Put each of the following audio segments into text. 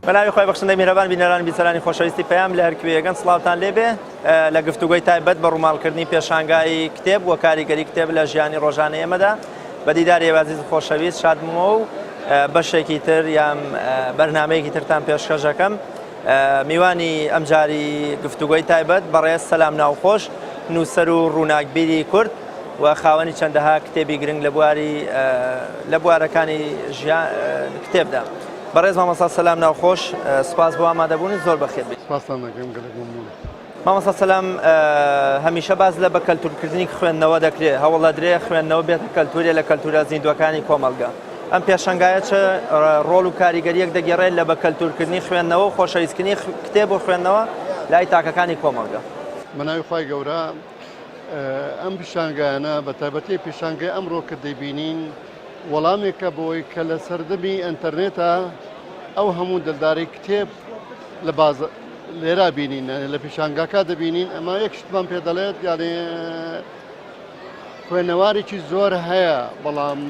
بەناوی خوای بەخشندەی میهرەبان بینەران بیسەرانی خۆشەویستی پەیام لە هەرکوێیەکەن سڵاوتان لێبێ لە گفتوگۆی تایبەت بە ڕووماڵکردنی پێشانگای کتێب و کاریگەری کتێب لە ژیانی ڕۆژانەی ئێمەدا بە دیداری ئێوە ئازیز و خۆشەویست شادبوومەوە و بەشێکی تر یان بەرنمەیەکی ترتان پێشکەش دەکەم میوانی ئەمجاری گفتوگۆی تایبەت بەڕێز سەلام ناوخۆش نووسەر و ڕووناکبیری کورد و خاوەنی چەندەها کتێبی گرنگ لە بواری لە بوارەکانی کتێبدا. بەڕێز مامۆستا سەلام ناوخۆش سوپاس بۆ ئامادەبوونت زۆر بەخێر بێیت. سوپاستان دەکەم گەلەک مەمنون. مامۆستا سەلام هەمیشە باس لە بە کەلتورکردنی خوێندنەوە دەکرێ هەوڵ دەدرێ خوێندنەوە بێتە کەلتورێ لە کەلتورە زیندووەکانی کۆمەڵگە ئەم پێشەنگایە چ ڕۆڵ و کاریگەریەک دەگێڕێت لە بە کەلتورکردنی خوێندنەوە و خۆشەویستکردنی کتێب و خوێندنەوە لای تاکەکانی کۆمەڵگە؟ بەناوی خوای گەورە ئەم پیشانگایانە بە تایبەتی پیشانگای ئەمڕۆ کە دەیبینین وەڵامێکە بۆی کە لە سەردەمی ئەتەرنێتە ئەو هەموو دلداری کتێب لە باز لێرا بینین لە پیشانگاکە دەبینین ئەمە یەک شتمان پێ دەڵێت یانێ خوێنەوارێکی زۆر هەیە بەڵام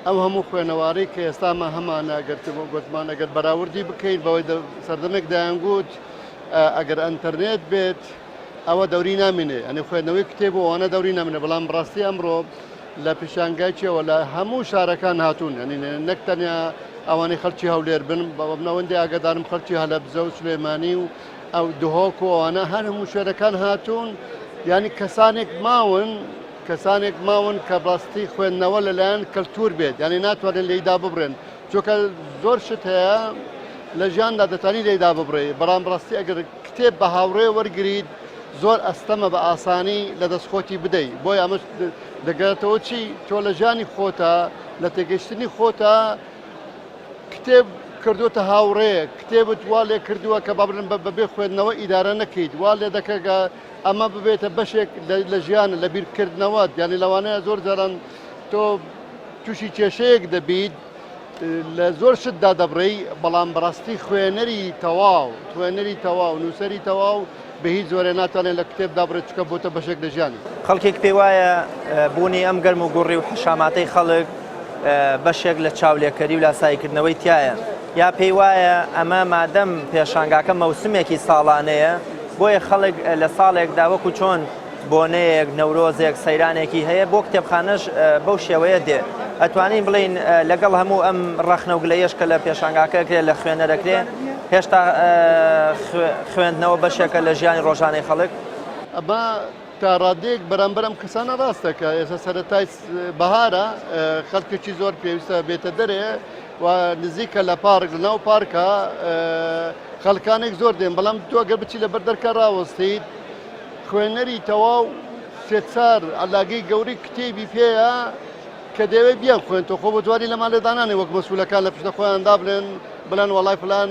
ئەو هەموو خوێنەواری کە ئێستامان هەمانە گەر گوتمان ئەگەر بەراوردی بکەین بەوەی سەردەمێک دەیانگوت ئەگەر ئەتەرنێت بێت ئەوە دەوری نامێنێ ئەنی خوێندنەوەی کتێب و ئەوانە دەوری نامێنێ بەڵام ڕاستی ئەمڕۆ لە پیشانگای چێوە لە هەموو شارەکان هاتوون ینی نەک تەنیا ئەوانەی خەڵکی هەولێر بن بەڵام ئاگادارم خەڵکی هەلەبجە و سلێمانی و ئەو دهۆک و ئەوانە هەر هەموو شوێنەکان هاتوون یعنی کەسانێک ماون کەسانێک ماون کە ڕاستی خوێندنەوە لەلایەن کەلتور بێت یعنی ناتوانن لێیدا ببرێن چونکە زۆر شت هەیە لە ژیاندا دەتوانی لێیدا ببڕێ بەڵام ڕاستی ئەگەر کتێب بە هاوڕێ وەرگریت زۆر ئەستەمە بە ئاسانی لە دەست خۆتی بدەی بۆیە ئەمەش دەگەرێتەوە چی تۆ لە ژیانی خۆتە لە تێگەشتنی خۆتە کتێب کردوتە هاوڕێ کتێبت وا لێ کردووە کە بابلن بەبێ خوێندنەوە ئیدارە نەکەیت وا لێ دەکەگە ئەمە ببێتە بەشێک لە ژیان لە بیرکردنەوە یعنی لەوانەیە زۆر جاران تۆ تووشی کێشەیەک دەبیت لە زۆر شت دادەبڕێی بەڵام بەڕاستی خوێنەری تەواو خوێنەری تەواو نووسەری تەواو بە هیچ جۆرێ ناتوانێت لە کتێب دابڕێت چکە بۆتە بەشێک لە ژیانی. خەڵکێک پێی وایە بوونی ئەم گەرم و گوڕی و حەشاماتەی خەڵک بەشێک لە چاولێکەری و لاساییکردنەوەی تایە یا پێی وایە ئەمە مادەم پێشانگاکە مەوسمێکی ساڵانەیە بۆیە خەڵک لە ساڵێکدا وەکو چۆن بۆنەیەک، نەورۆزێک، سەیرانێکی هەیە، بۆ کتێبخانەش بەو شێوەیە دێ. ئەتوانین بڵێین لەگەڵ هەموو ئەم ڕەخنە و گلەیەش کە لە پێشانگاکە کرێ لە خوێنەرەکرێ، هێشتا خوێندنەوە بەشێکە لە ژیانی ڕۆژانەی خەڵک؟ ئەمە تا ڕادەیەک بەرامبەر ئەم کەسانە ڕاستە کە ئێستا سەرەتای بەهارە خەڵکێکی زۆر پێویستە بێتە دەرێ و نزیکە لە پارک لە ناو پارکە خەڵکانێک زۆر دێن بەڵام تۆ گەر بچی لەبەر دەرکە ڕاوەستیت خوێنەری تەواو سێ چار عەلاگەی گەورەی کتێبی پێیە کە دەیەوێت بیان خوێنتەوە خۆ بۆ جوانی لە ماڵێ دانانێ وەک مەسولەکان لە پشتە خۆیان دابنێن بڵێن وەڵای فلان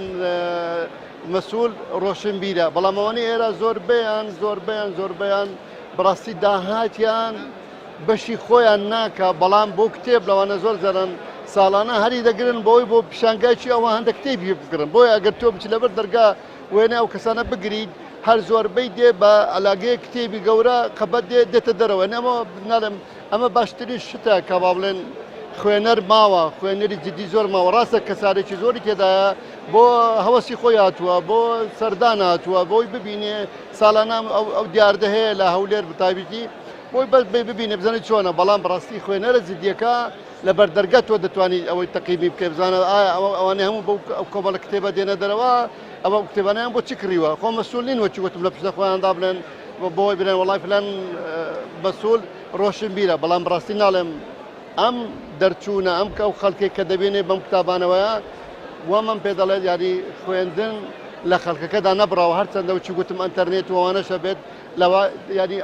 مەسول ڕۆشنبیرە بەڵام ئەوانەی ئێرە زۆربەیان زۆربەیان زۆربەیان بەڕاستی داهاتیان بەشی خۆیان ناکە بەڵام بۆ کتێب لەوانە زۆر جاران ساڵانە هەری دەگرن بۆی بۆ پیشانگایکی ئەوە هەندە کتێبی بگرن بۆیە ئەگەر تۆ بچی لەبەر دەرگا وێنەی ئەو کەسانە بگریت هەر زۆربەی دێ بە عەلاگەیەک کتێبی گەورە قەبەت دێ دێتە دەرەوە ئەمە ناڵێم ئەمە باشترین شتە کە با بڵێن خوێنەر ماوە خوێنەری جدی زۆر ماوە ڕاستە کەسارێکی زۆری تێدایە بۆ هەوەسی خۆی هاتووە بۆ سەردان هاتووە بۆی ببینێ ساڵانە ئەو دیاردە هەیە لە هەولێر بتایبەتی بۆی بەس ببینێ بزانێت چۆنە بەڵام بەڕاستی خوێنەرە جدیەکە لە بەردەرگە تۆ دەتوانیت ئەوەی تەقیمی بکەی بزانە ئایا ئەوە ئەوانەی هەموو بەو ئەو کۆمەڵە کتێبە دێنە دەرەوە ئەوە ئەو کتێبانەیان بۆ چی کڕیوە خۆ مەسول نین وەکی وتم لە پشتە خۆیان دابنێن بۆی بڵێن وەڵای فلان مەسول ڕۆشنبیرە بەڵام بەڕاستی ناڵێم ئەم دەرچوونە ئەم کە ئەو خەڵکێک کە دەبینێ بەم کتابانەوەیە وامم پێ دەڵێت یاری خوێندن لە خەڵکەکەدا نەبڕاوە هەرچەندە وچی گوتم ئەتەرنێت و ئەوانەشە بێت لەوە یاری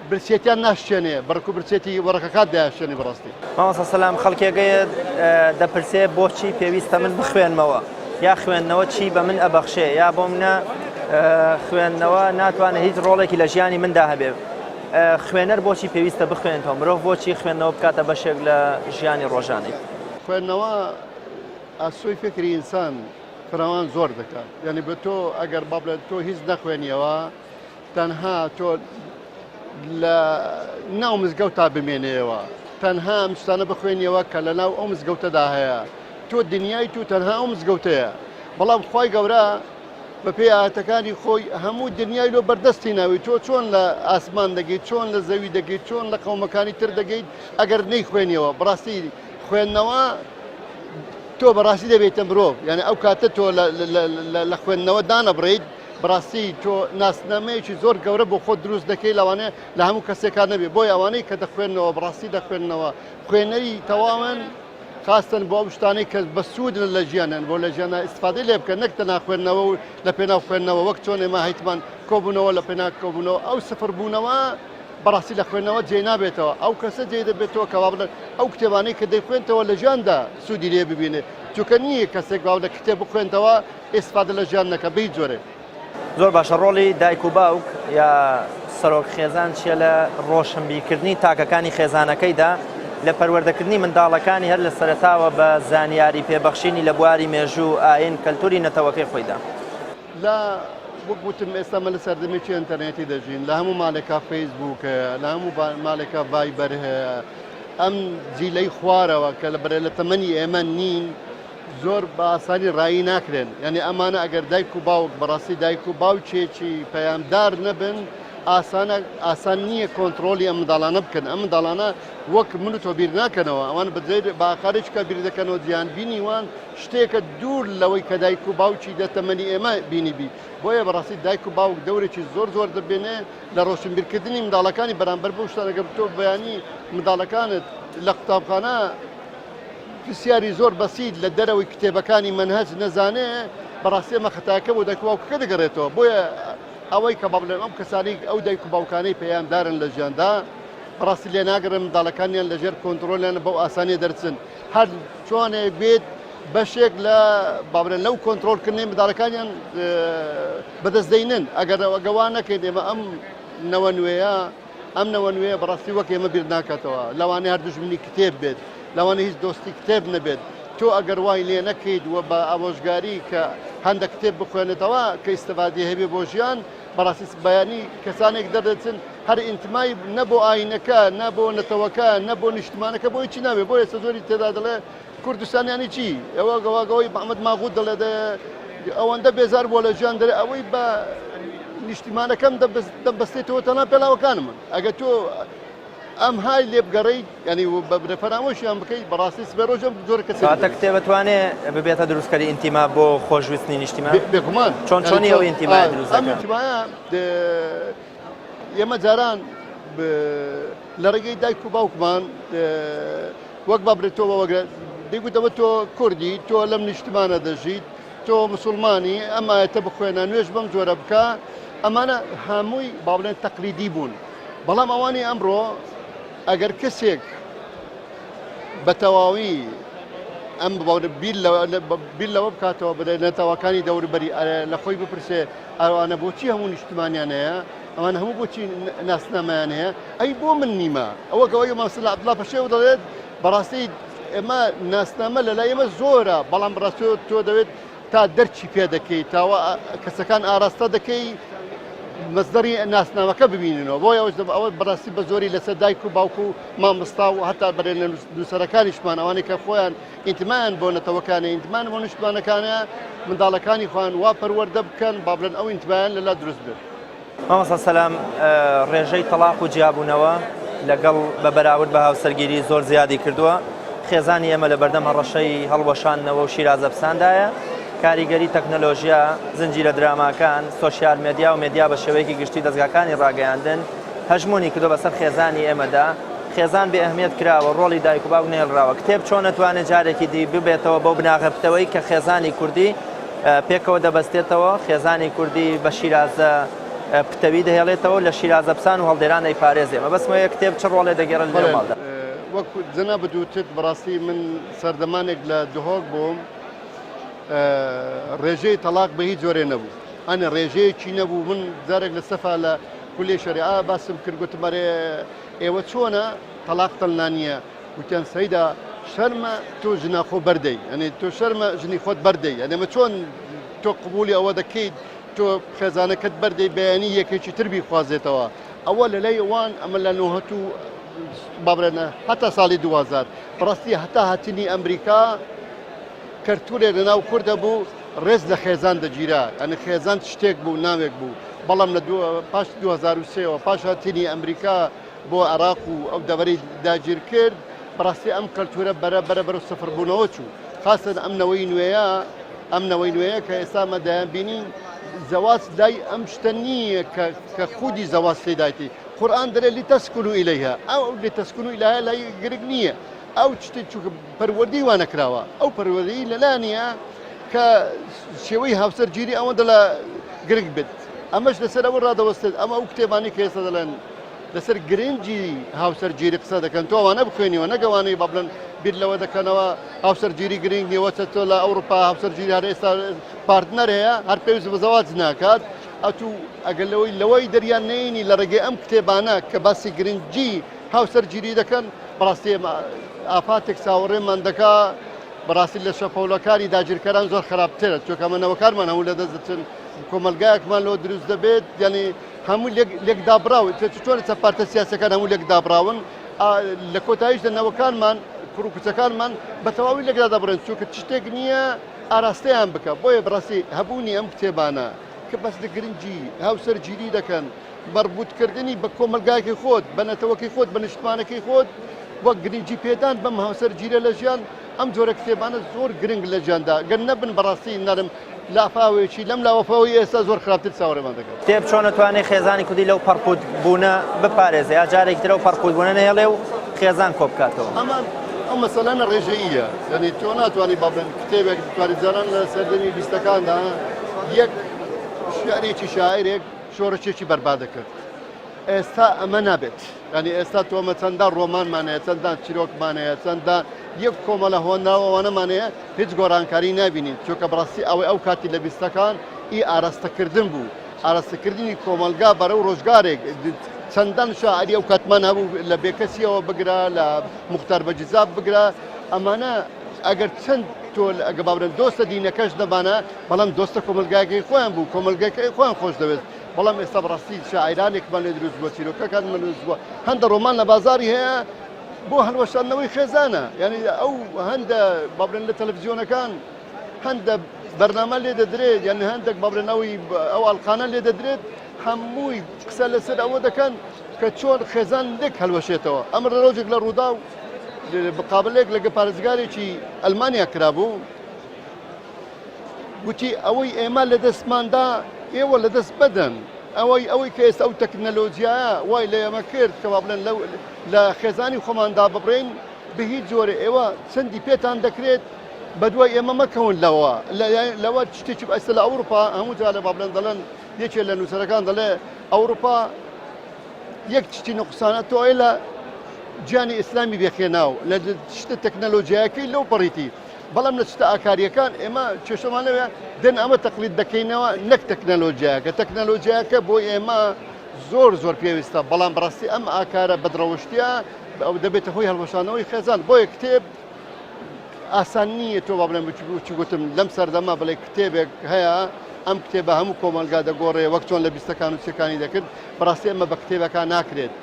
برسێتیان ناشچێنێ بەڕکو برسێتی وەڕەقەکات دەیانشێنێ بەڕاستی. مامۆستا سەلام خەڵکێک هەیە دەپرسێ بۆچی پێویستە من بخوێنمەوە یا خوێندنەوە چی بە من ئەبەخشێ یا بۆ منە خوێندنەوە ناتوانێت هیچ ڕۆڵێکی لە ژیانی مندا هەبێ خوێنەر بۆچی پێویستە بخوێنێتەوە مرۆڤ بۆچی خوێندنەوە بکاتە بەشێک لە ژیانی ڕۆژانەی؟ خوێندنەوە ئاسۆی فکری ئینسان فراوان زۆر دەکات یعنی بە تۆ ئەگەر با بڵێن تۆ هیچ نەخوێنیەوە تەنها تۆ لە ناو مزگەوتا بمێنەیەوە تەنها ئەم شتانە بخوێنیەوە کە لە ناو ئەو مزگەوتەدا هەیە تۆ دنیای تو تەنها ئەو مزگەوتەیە. بەڵام خوای گەورە بە پێی ئایەتەکانی خۆی هەموو دنیای لۆ بەردەستی ناوی تۆ چۆن لە ئاسمان دەگەیت چۆن لە زەوی دەگەیت چۆن لە قەومەکانی تر دەگەیت ئەگەر نەیخوێنیەوە بەڕاستی خوێندنەوە تۆ بەڕاستی دەبێتە مرۆڤ یعنی ئەو کاتە تۆ لە خوێندنەوە دانەبڕیت بەڕاستی تۆ ناسنامەیەکی زۆر گەورە بۆ خۆت دروست دەکەی لەوانەیە لە هەموو کەسێکان نەبێ بۆی ئەوانەی کە دەخوێندنەوە بەڕاستی دەخوێندنەوە خوێنەری تەواون خاستن بۆ ئەو شتانەی کە بەسوودن لە ژیانیان بۆ لە ژیانە ئیسفادەی لێ بکەن نەک تەنها خوێندنەوە و لە پێناو خوێندنەوە وەک چۆن ئێمە هەیتمان کۆبوونەوە لە پێنا کۆبوونەوە ئەو سفر بوونەوە بەڕاستی لە خوێندنەوە جێ نابێتەوە ئەو کەسە جێ دەبێتەوە کە وا بڵێن ئەو کتێبانەی کە دەیخوێنتەوە لە ژیاندا سوودی لێ ببینێ چونکە نییە کەسێک باو لە کتێب بخوێنتەوە ئیسفادە لە ژیان نەکە بە هیچ جۆرێک. زۆر باشە ڕۆڵی دایک و باوک یا سەرۆک خێزان چییە لە ڕۆشنبیرکردنی تاکەکانی خێزانەکەیدا لە پەروەردەکردنی منداڵەکانی هەر لە سەرەتاوە بە زانیاری پێبەخشینی لە بواری مێژوو، ئاین، کەلتوری نەتەوەکەی خۆیدا؟ لە وەک وتم ئێستا مە لە سەردەمێکی ئینتەرنێتی دەژین لە هەموو ماڵێکا فەیسبووک هەیە لە هەموو ماڵێکا ڤایبەر هەیە ئەم جیلەی خوارەوە کە لە بەرە لە تەمەنی ئێمە نین زۆر بە ئاسانی ڕایی ناکرێن یعنی ئەمانە ئەگەر دایک و باوک بەڕاستی دایک و باوکێکی پەیامدار نەبن ئاسانە ئاسان نییە کۆنتترۆلی ئەم منداڵانە بکەن ئەم منداڵانە وەک من و تۆ بیر ناکەنەوە ئەوان بەجێ بە ئاقارێکە بیر دەکەنەوە جیهان بینیوان شتێکە دوور لەوەی کە دایک و باوکی لە تەمەنی ئێمە بینیبی بۆیە بەڕاستی دایک و باوک دەورێکی زۆر زۆر دەبێنێ لە ڕۆشنبیرکردنی منداڵەکانی بەرامبەر بەو شتانە کە تۆ بەیانی منداڵەکانت لە قوتابخانە پرسیاری زۆر بەسیت لە دەرەوەی کتێبەکانی مەنهەج نەزانێ بەڕاستی ئەمە خەتاکە بۆ دایک و باوکەکە دەگەڕێتەوە بۆیە ئەوەی کە بەڵێن ئەم کەسانی ئەو دایک و باوکانەی پەیامدارن لە ژیاندا بەڕاستی لێ ناگرن منداڵەکانیان لەژێر کۆنترۆلیان بەو ئاسانیە دەرچن هەر چۆنێک بێت بەشێک لە بابرێن لەو کۆنترۆلکردنەی منداڵەکانیان بەدەست دەینن ئەگەر ئەگەوا نەکەین ئێمە ئەم نەوە نوێیە ئەم نەوە نوێیە بەڕاستی وەک ئێمە بیر ناکاتەوە لەوانەیە هەر دوژمنی کتێب بێت لەوانەیە هیچ دۆستی کتێب نەبێت تۆ ئەگەر وای لێ نەکەیت و بە ئامۆژگاری کە هەندە کتێب بخوێنێتەوە کە ئیستفادی هەبێ بۆ ژیان بەڕاستی بەیانی کەسانێک دەردەچن هەر ئینتمای نە بۆ ئاینەکە نە بۆ نەتەوەکە نە بۆ نیشتمانەکە بۆ هیچی نابێ بۆ ئێستا زۆری تێدا دەڵێ کوردستانیانی چی ئەوە گەواگەوەی محمد ماغوت دەڵێ ئەوەندە بێزار بووە لە ژیان دەرێ ئەوەی بە نیشتیمانەکەم دەبەستێتەوە تەنها پێڵاوەکانمن ئەگە تۆ ئەم های لێ بگەڕێی یعنی بە فەرامۆشیان بکەیت بەڕاستی سبێ ڕۆژم زۆر کەس کاتە کتێب بتوانێ ببێتە دروستکەری ئینتیما بۆ خۆشویستنی نیشتیمان بێگومان چۆن چۆنی ئەو ئینتیما دروست ئەم ئینتیمایە ئێمە جاران لە ڕێگەی دایک و باوکمان وەک بابرێت تۆ وەگرە دەیگوتەوە تۆ کوردی تۆ لەم نیشتمانە دەژیت تۆ مسلمانی ئەم ئاەتە بخوێنە نوێژ بەم جۆرە بکە ئەمانە هەمووی با بڵێن تەقلیدی بوون بەڵام ئەوانی ئەمڕۆ ئەگەر کەسێک بە تەواوی ئەم بیر لەوە بکاتەوە بە نەتەوەکانی دەوروبەری لە خۆی بپرسێ ئەوانە بۆچی هەموو نیشتمانیان هەیە ئەوان هەموو بۆچی ناسنامەیان هەیە ئەی بۆ من نیمە ئەوە گەوەی مامۆستا عەبدوڵا پەشێو دەڵێت بەڕاستی ئێمە ناسنامە لەلای ئێمە زۆرە بەڵام بەڕاستی تۆ دەوێت تا دەرچی پێ دەکەی تاوە کەسەکان ئاراستە دەکەی مەزدەری ناسنامەکە ببیننەوە بۆ ئەوەش ئەوە بەڕاستی بە زۆری لەسەر دایک و باوک و مامۆستا و هەتا بەرێن لە نووسەرەکانیشمان ئەوانەی کە خۆیان ئینتمایان بۆ نەتەوەکانە ئینتمان بۆ نیشتمانەکانە منداڵەکانی خۆیان وا پەروەردە بکەن با بڵێن ئەو ئینتمایان لەلا دروست بێت. مامۆستا سەلام ڕێژەی تەڵاق و جیابوونەوە لەگەڵ بە بەراورد بە هاوسەرگیری زۆر زیادی کردووە خێزانی ئێمە لە بەردەم هەڕەشەی هەڵوەشاندنەوە و شیرازە پساندایە کاریگەری تەکنەلۆژیا زنجیرە دراماکان سۆشیال مێدیا و مێدیا بە شێوەیەکی گشتی دەزگاکانی ڕاگەیاندن هەژموونی کردووە بەسەر خێزانی ئێمەدا خێزان بێ ئەهمیەت کراوە ڕۆڵی دایک و باوک نەهێڵراوە کتێب چۆن ئەتوانێت جارێکی دی ببێتەوە بەو بناغە پتەوەی کە خێزانی کوردی پێکەوە دەبەستێتەوە، خێزانی کوردی بە شیرازە پتەوی دەهێڵێتەوە و لە شیرازە پسان و هەڵدێران دەیپارێزێ. مەبەستم ئەوەیە کتێب چ ڕۆڵێ دەگێڕێت لەنێو بەڵێ ماڵدا؟ وەک جەنابت وتت بەڕاستی من سەردەمانێک لە دهۆک بووم ڕێژەی تەڵاق بە هیچ جۆرێ نەبوو ئەنە ڕێژەیەکی نەبوو من جارێک لە سەفا لە کولیەی شەریعە باسم کرد گوتم ئەرێ ئێوە چۆنە تەڵاقتان لا نییە وتیان سەیدا شەرمە تۆ ژنە خۆ بەردەی یعنی تۆ شەرمە ژنی خۆت بەردەی یعنی ئەمە چۆن تۆ قبولی ئەوە دەکەیت تۆ خێزانەکەت بەردەی بەیانی یەکێکی تر بیخوازێتەوە ئەوە لە لای ئەوان ئەمە لە نۆهەت و بابرێنە هەتا ساڵی 2000 بەڕاستی هەتا هاتنی ئەمریکا کەرتورێک لە ناو کوردە بوو. ڕێز لە خێزان دەگیرا، یانی خێزان شتێک بوو، ناوێک بوو، بەڵام لە پاش 2003 ەوە پاش هاتنی ئەمریکا بۆ عێراق و ئەو دەڤەرەی داگیر کرد، بەڕاستی ئەم کەلتوورە بەرە بەرە بەرەو سفربوونەوە چوو، خاسەن ئەم نەوەی نوێیە، ئەم نەوەی نوێیە کە ئێستا ئەمە دەیان بینین زەواج لای ئەم شتە نییە کە کە خودی زەواج تێدایتی قورئان دەرێ لتسکنوا الیها ئەو لتسکنوا الیها لای گرنگ نییە ئەو شتێک چونکە پەروەردەی وا نەکراوە ئەو پەروەردەی لەلا نییە کە شێوەی هاوسەرگیری ئەوەندە لە گرنگ بێت ئەمەش لەسەر ئەوە ڕادەوەستێت ئەمە ئەو کتێبانی کە ئێستا دەڵێن لەسەر گرنگی هاوسەرگیری قسە دەکەن تۆ ئەوانە بخوێنیەوە نەک ئەوانەی با بڵێن بیر لەوە دەکەنەوە هاوسەرگیری گرنگ نییە وەچە تۆ لە ئەوروپا هاوسەرگیری هەر ئێستا پارتنەر هەیە هەر پێویست بە زەواج ناکات ئەتوو ئەگەر لەوەی لەوەی دەریان نەینی لە ڕێگەی ئەم کتێبانە کە باسی گرنگی هاوسەرگیری دەکەن بەڕاستی ئێمە ئافاتێک چاوەڕێمان دەکا بەڕاستی لە شەپۆلەکانی داگیرکەران زۆر خراپترە چونکە ئەمە نەوەکانمان هەموو لەدەست دەچن کۆمەلگایەکمان لۆ دروست دەبێت یعنی هەموو لێک دابراون چۆن چە پارتە سیاسەکان هەموو لێک دابراون لە کۆتاییشدا نەوەکانمان کوڕ و کچەکانمان بە تەواوی لێکدا دەبڕێن چونکە شتێک نییە ئاراستەیان بکە بۆیە بەڕاستی هەبوونی ئەم کتێبانە کە بەس لە گرنگی هاوسەرگیری دەکەن مەربوتکردنی بە کۆمەلگاکەی خۆت بە نەتەوەکەی خۆت بە نیشتمانەکەی خۆت وەک گرنگی پێدان بەم هاوسەرگیرە لە ژیان ئەم جۆرە کتێبانە زۆر گرنگ لە ژیاندا گەر نەبن بەڕاستی نەرم لافاوێکی لەم لاوەفەوەی ئێستا زۆر خراپتر چاوەڕێمان دەکات. کتێب چۆن ئەتوانێ خێزانی کوردی لەو پەڕپوت بوونە بپارێزێ یا جارێکی تر ئەو پەڕپوت بوونە نەهێڵێ و خێزان کۆ بکاتەوە؟ ئەمە ئەو مەسەلانە ڕێژەییە یعنی تۆ ناتوانانی با بڵێن کتێبێک بتوانێت جاران لە سەردەمی بیستەکاندا یەک شعرێکی شاعرێک شۆڕشێکی بەربا دەکرد ئێستا ئەمە نابێت یانی ئێستا تۆ ئەمە چەندان ڕۆمانمان هەیە چەندان چیرۆکمان هەیە چەندان یەک کۆمەڵە هۆنراوە ئەوانەمان هەیە هیچ گۆڕانکاری نابینین چونکە بەڕاستی ئەوەی ئەو کاتی لە بیستەکان ئی ئاراستەکردن بوو ئاراستەکردنی کۆمەڵگا بەرەو ڕۆژگارێک چەندان شاعری ئەو کاتمان هەبوو لە بێکەسیەوە بگرە لە مختار بەجزاب بگرە ئەمانە ئەگەر چەند تۆ ئەگە باورن دۆستە دینەکەش دەبانە بەڵام دۆستە کۆمەلگایەکەی خۆیان بوو کۆمەلگەکەی خۆیان خۆش دەوێت بەڵام ئێستا بەڕاستی شاعیرانێکمان لێ دروست بووە چیرۆکەکانمان دروست بووە هەندە ڕۆمان لە بازاری هەیە بۆ هەڵوەشاندنەوەی خێزانە یعنی ئەو هەندە با بڵێن لە تەلەڤزیۆنەکان هەندە بەرنامە لێ دەدرێت یعنی هەندێک با بڵێن ئەوی ئەو ئەڵقانە لێ دەدرێت هەمووی قسە لەسەر ئەوە دەکەن کە چۆن خێزان لێک هەلوەشێتەوە ئەمە ڕۆژێک لە ڕوودا و مقابلێک لەگە پارێزگارێکی ئەلمانیا کرابوو گوتی ئەوەی ئێمە لە دەستماندا ئێوە لە دەست بدەن ئەوەی ئەوەی کە ئێستا ئەو تەکنەلۆجیایە وای لە ئێمە کرد کە وا بڵێن لە خێزانی خۆماندا ببڕین بە هیچ جۆرە ئێوە چەندی پێتان دەکرێت بە دوای ئێمە مەکەون لەوە لەوە شتێکی ئێستا لە ئەوروپا هەموو جارە با بڵێن دەڵێن یەکێ لە نووسەرەکان دەڵێ ئەوروپا یەک شتی نقصانە تۆ لە گیانی ئیسلامی بێخێناو لە شتە تەکنەلۆجیایەکەی لەو پەڕیتی بەڵام لە شتە ئاکارییەکان ئێمە کێشەمان لەوێ دێن ئەمە تەقلید دەکەینەوە نەک تەکنەلۆجیاکە تەکنەلۆجیاکە بۆ ئێمە زۆر زۆر پێویستە بەڵام بەڕاستی ئەم ئاکارە بەدڕەوشتیە ئەو دەبێتە هۆی هەڵوەشانەوەی خێزان بۆیە کتێب ئاسان نییە تۆ با بڵێم چ گوتم لەم سەردەمە بڵێ کتێبێک هەیە ئەم کتێبە هەموو کۆمەلگا دەگۆڕێ وەک چۆن لە بیستەکان و سێکانی دەکرد بەڕاستی ئەمە بە کتێبەکان ناکرێت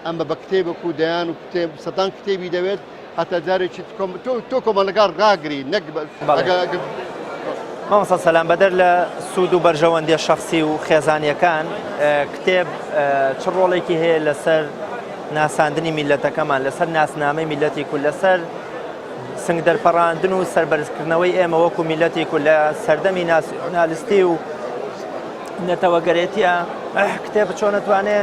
ئەمە بە کتێبێک و دەیان و کتێب سەدان کتێبی دەوێت هەتا جارێکی تۆ کۆمەڵگا ڕاگری نەک مامۆستا سەلام بەدەر لە سوود و بەرژەوەندیە شخصی و خێزانیەکان کتێب چ ڕۆڵێکی هەیە لەسەر ناساندنی میلەتەکەمان لەسەر ناسنامەی میلەتی کورد لەسەر سنگ دەرپەڕاندن و سەربەرزکردنەوەی ئێمە وەکو میلەتی کورد لە سەردەمی ناسیۆنالیستی و نەتەوەگەرێتیە کتێب چۆن ئەتوانێ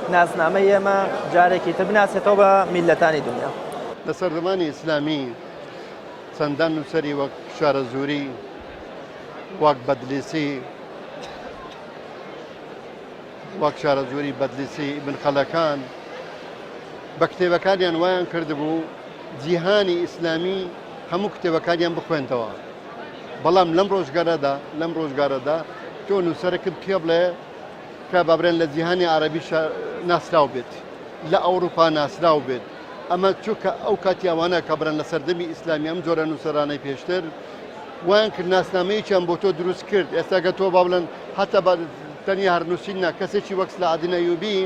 ناسنامەی ئێمە جارێکی تر بناسێتەوە بە میللەتانی دنیا؟ لە سەردەمانی ئیسلامی چەندان نووسەری وەک شارەزووری، وەک بەدلیسی، وەک شارەزووری، بەدلیسی، ئیبن خەلەکان بە کتێبەکانیان وایان کردبوو جیهانی ئیسلامی هەموو کتێبەکانیان بخوێندەوە. بەڵام لەم ڕۆژگارەدا لەم ڕۆژگارەدا تۆ نووسەرەکت پێ بڵێ کە بابرێن لە جیهانی عربی ناسراو بێت لە ئەوروپا ناسراو بێت ئەمە چووکە ئەو کاتیاوانە کە برن لە سەردەمی ئیسلامی ئەم جۆرە نووسەرانەی پێشتر وایان کرد ناسنامەیەکیان بۆ تۆ دروست کرد ئێستا گە تۆ با بڵێن حتا بە تەنیا هەر نووسین نا کەسێکی وەک سلاعدین ئەیوبی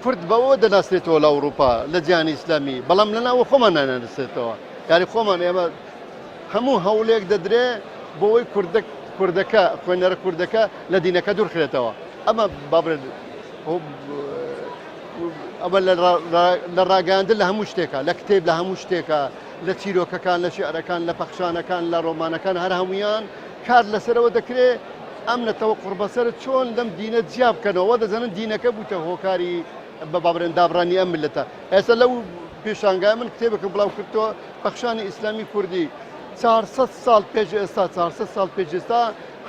کورد بەوە دەناسرێتەوە لە ئەوروپا لە جیهانی ئیسلامی بەڵام لە ناوە خۆمان ناناسرێتەوە یاری خۆمان ئێمە هەموو هەوڵێک دەدرێ. بۆ ئەوەی کوردە کوردەکە خوێنەرە کوردەکە لە دینەکە دوورخرێتەوە ئەمە بابرێن ئەمە لە ڕاگەاندن لە هەموو شتێکە لە کتێب لە هەموو شتێکە لە چیرۆکەکان لە شعرەکان لە پەخشانەکان لە ڕۆمانەکان هەر هەمویان کار لەسەرەوە دەکرێت ئەم نەتەوە قڕبەسەر چۆن لەم دینە جیا بکەنەوە دەزانن دینەکە بووتە هۆکاری بە بابرێن دابڕانی ئەم ملەتە ئێستا لەو پێشانگای من کتێبێکم بڵاو کردەوە پەخشانی ئیسلامی کوردی 400 ساڵ پێش ئێستا 400 ساڵ پێش ئێستا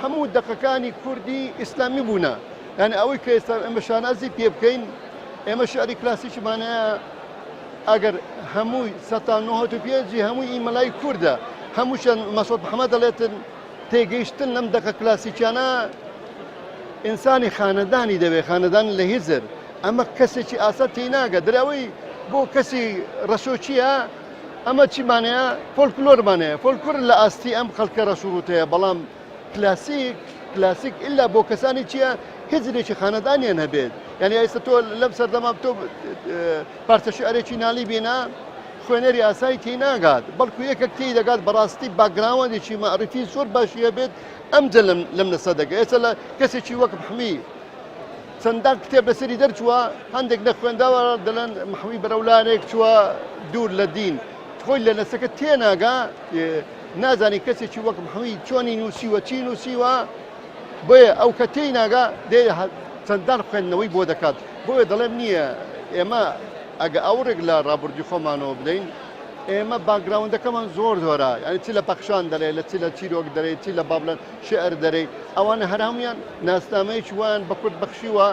هەموو دەقەکانی کوردی ئیسلامی بوونە یعنی ئەوەی کە ئێستا ئێمە شانازی پێ بکەین ئێمە شعری کلاسیکیمان هەیە ئەگەر هەمووی سەتا نۆهەت و پێنجی هەمووی ئیمەلای کوردە هەمووشیان مەسعود محەمەد دەڵێتن تێگەیشتن لەم دەقە کلاسیکیانە ئینسانی خانەدانی دەوێت خانەدان لە هزر ئەمە کەسێکی ئاسا تێناگە درەوەی بۆ کەسی ڕەشۆکیە ئەمە چیمانەیە فۆلکلۆرمانەیە فۆلکلۆر لە ئاستی ئەم خەڵکە ڕەشوڕوتەیە بەڵام کلاسیک کلاسیک ئللا بۆ کەسانی چییە هزرێکی خانەدانیان هەبێت یعنی ئێستا تۆ لەم سەردەما تۆ پارچە شعرێکی نالی بێنە خوێنەری ئاسایی تێی ناگات بەڵکو یەکێک تێی دەگات بەڕاستی background ێکی مەعریفی زۆر باشی هەبێت ئەمجە لەم لەم نەسە دەگە ئێستا لە کەسێکی وەک محمی چەندان کتێب لەسەری دەرچووە هەندێک نەخوێنداوە دەڵێن محوی بەرەولانێک چووە دوور لە دین خۆی لە نەسەکە تێناگا نازانی کەسێکی وەک محوی چۆنی نووسیوە چی نووسیوە بۆیە ئەو کە تێی ناگا دێ چەندان خوێندنەوەی بۆ دەکات بۆیە دەڵێم نییە ئێمە ئەگە ئەوڕێک لە ڕابردوی خۆمانەوە بدەین ئێمە background ەکەمان زۆر زۆرە یعنی چی لە پەخشان دەرێ لە چی لە چیرۆک دەرێ چی لە بابلەن شعر دەرێ ئەوانە هەر هەموویان ناسنامەیەکی وایان بە کورد بەخشیوە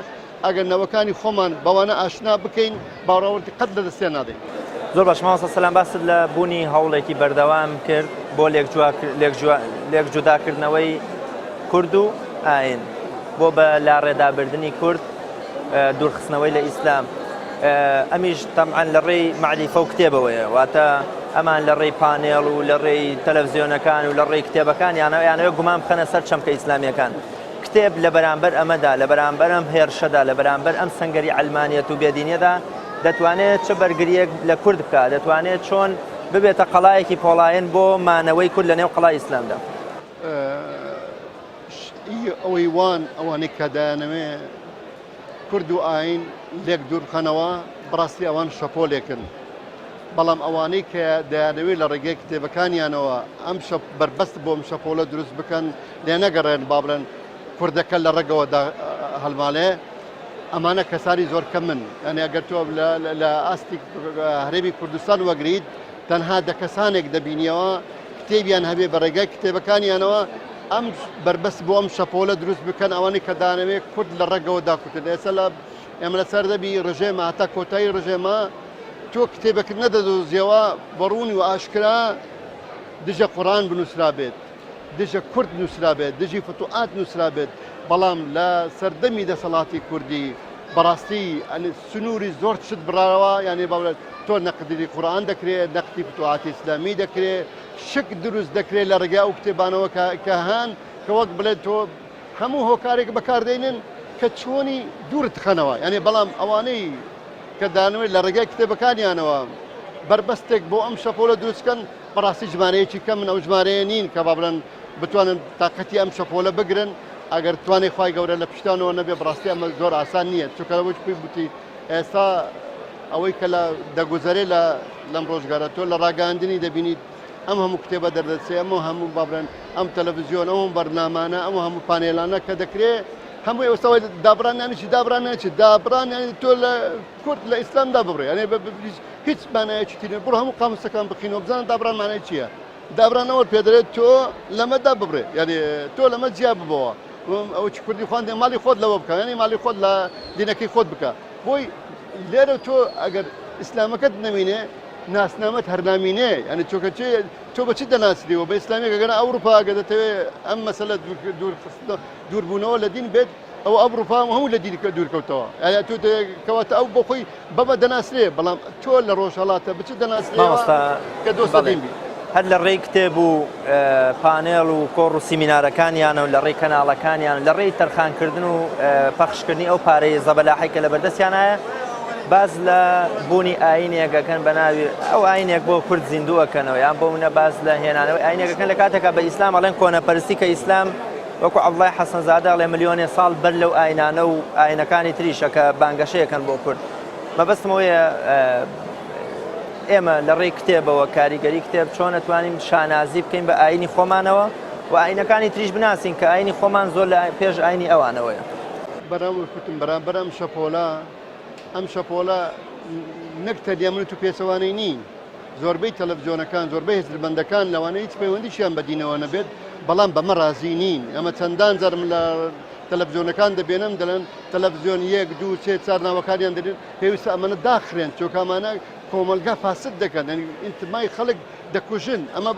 ئەگەر نەوەکانی خۆمان بەوانە ئاشنا بکەین باڕاوردی قەت لە دەستیان نادەین. زۆر باش مامۆستا سەلام باست لە بوونی هەوڵێکی بەردەوام کرد بۆ لێک جوداکردنەوەی کورد و ئاین بۆ بە لاڕێدابردنی کورد دوورخستنەوەی لە ئیسلام ئەمیش تەمعەن لە ڕێی مەعریفە و کتێبەوەیە واتە ئەمان لە ڕێی پانێڵ و لە ڕێی تەلەڤزیۆنەکان و لە ڕێی کتێبەکان یانەوە یانەوە گومان بخەنە سەر چەمکە ئیسلامیەکان کتێب لە بەرامبەر ئەمەدا لە بەرامبەر ئەم هێرشەدا لە بەرامبەر ئەم سەنگەری عەلمانیەت و بێدینیەدا دەتوانێت چ بەرگریەک لە کورد بکات دەتوانێت چۆن ببێتە قەڵایەکی پۆڵایەن بۆ مانەوەی کورد لە نێو قەڵای ئیسلامدا؟ ئەوەی وان ئەوانەی کە دەیانەوێ کورد و ئاین لێک دوور بخەنەوە بەڕاستی ئەوان شەپۆلێکن بەڵام ئەوانەی کە دەیانەوێت لە ڕێگەی کتێبەکانیانەوە ئەم شەپ بەربەست بۆ ئەم شەپۆلە دروست بکەن لێ نەگەڕێن با بڵێن کوردەکە لە ڕەگەوە هەڵماڵێ ئەمانە کەسانی زۆر کەمن یعنی ئەگەر تۆ لە ئاستی هەرێمی کوردستان وەگریت تەنها دە کەسانێک دەبینیەوە کتێبیان هەبێ بە ڕێگای کتێبەکانیانەوە ئەم بربەست بۆ ئەم شەپۆلە دروست بکەن ئەوانەی کە دانەوێت کورد لە ڕەگەوە داکوتن ئێستا لە ئێمە لەسەر دەبی ڕژێمە هەتا کۆتایی ڕژێمە تۆ کتێبەکرد نەدەدۆزیەوە بە ڕوونی و ئاشکرا دژە قورئان بنووسرابێت دژە کورد نووسرابێت دژی فتوعات نووسرابێت بەڵام لە سەردەمی دەسەڵاتی کوردی بەڕاستی سنووری زۆر شت بڕاوە یانێ باڵێت تۆ نەقدری قورئان دەکرێت نەقدی فتوعاتی ئیسلامی دەکرێت شک دروست دەکرێت لە ڕێگای ئەو کتێبانەوە کە هەن کە وەک بڵێت تۆ هەموو هۆکارێک بەکاردێنن کە چۆنی دوورت خەنەوە یانێ بەڵام ئەوانەی کە دانوێت لە ڕێگای کتێبەکانیانەوە بەربەستێک بۆ ئەم شەپۆلە دروستکەن بەڕاستی ژمارەیەکی کەمن ئەو ژمارەیە نین کە با بڵێن بتوانن تاقەتی ئەم شەپۆلە بگرن ئەگەر توانێ خوای گەورە لە پشتانەوە نەبێ بەڕاستی ئەمە زۆر ئاسان نییە چونکە لەوەی پێی بوتی ئێستا ئەوەی کە لە دەگوزەرێ لە لەم ڕۆژگارە تۆ لە ڕاگەاندنی دەبینیت ئەم هەموو کتێبە دەردەچێ ئەم هەموو بابرن ئەم تەلەڤزیۆن ئەو بەرنامانە ئەم هەموو پانێلانە کە دەکرێ هەموو ئێستاوای دابران یانی چی دابران یانی چی دابران یانی تۆ لە کورد لە ئیسلامدا ببڕێ یانی هیچ مانایەکی تری بڕۆ هەموو قاموسەکان بخینەوە بزانە دابران مانای چییە دابرانەوە پێدرێت تۆ لەمە داببڕێ یعنی تۆ لەمە جیا ببەوە ئەوە چ کوردی خواندێ ماڵی خۆت لەوە بکە یعنی ماڵی خۆت لە دینەکەی خۆت بکە بۆی لێرە تۆ ئەگەر ئیسلامەکەت نەمینێ ناسنامەت هەر نامینێ یعنی چۆکە چێ تۆ بە چی دەناسریەوە بە ئیسلامیەکە گەنە ئەوروپا ئەگە دەتەوێت ئەم مەسەلە دوورخستنەوە دووربوونەوە لە دین بێت ئەو ئەوروپا هەموو لە دین دوورکەوتەوە ئایا تۆ کەواتە ئەو بۆ خۆی بەمە دەناسرێ بەڵام تۆ لە ڕۆژهەڵاتە بچ دەناسرێ مامۆستا کە دۆستە دین بی هەر لە ڕێی کتێب و پانێڵ و کۆڕ و سیمینارەکانیانە و لە ڕێی کەناڵەکانیان لە ڕێی تەرخانکردن و پەخشکردنی ئەو پارەی زەبەلاحی کە لە بەردەستیانایە. باس لە بوونی ئاینێک ئەکەن بە ناوی ئەو ئاینێک بۆ کورد زیندوو ئەکەنەوە یان بۆ منە باس لە هێنانەوەی ئاینێکەکەن لە کاتێکا بە ئیسلام ئەڵێن کۆنەپەرستی کە ئیسلام وەکو عەبدوڵای حەسەنزادە ئەڵێ ملیۆنێ ساڵ بەر لەو ئاینانە و ئاینەکانی تریشە کە بانگەشەیەکەن بۆ کورد مەبەستم ئەوەیە ئێمە لە ڕێی کتێبەوە کاریگەری کتێب چۆن ئەتوانین شانازی بکەین بە ئاینی خۆمانەوە و ئاینەکانی تریش بناسین کە ئاینی خۆمان زۆر لە پێش ئاینی ئەوانەوەیە. بەرامبەر کوتم بەرامبەر ئەم شەپۆلە ئەم شەپۆلە نەک تەنیا من و تو پێچەوانەی نین زۆربەی تەلەفزیۆنەکان زۆربەی هزربەندەکان لەوانەیە هیچ پەیوەندیشیان بە دینەوە نەبێت بەڵام بەمە ڕازی نین ئەمە چەندان جارم لە تەلەفزیۆنەکان دەبێنم دەڵێن تەلەفزیۆن یەک دوو سێ چار ناوەکانیان دەێن پێویستە ئەمەە داخرێن چۆکامانە کۆمەلگا فاسد دەکەن یعنی ئینتمای خەڵک دەکوژن ئەمە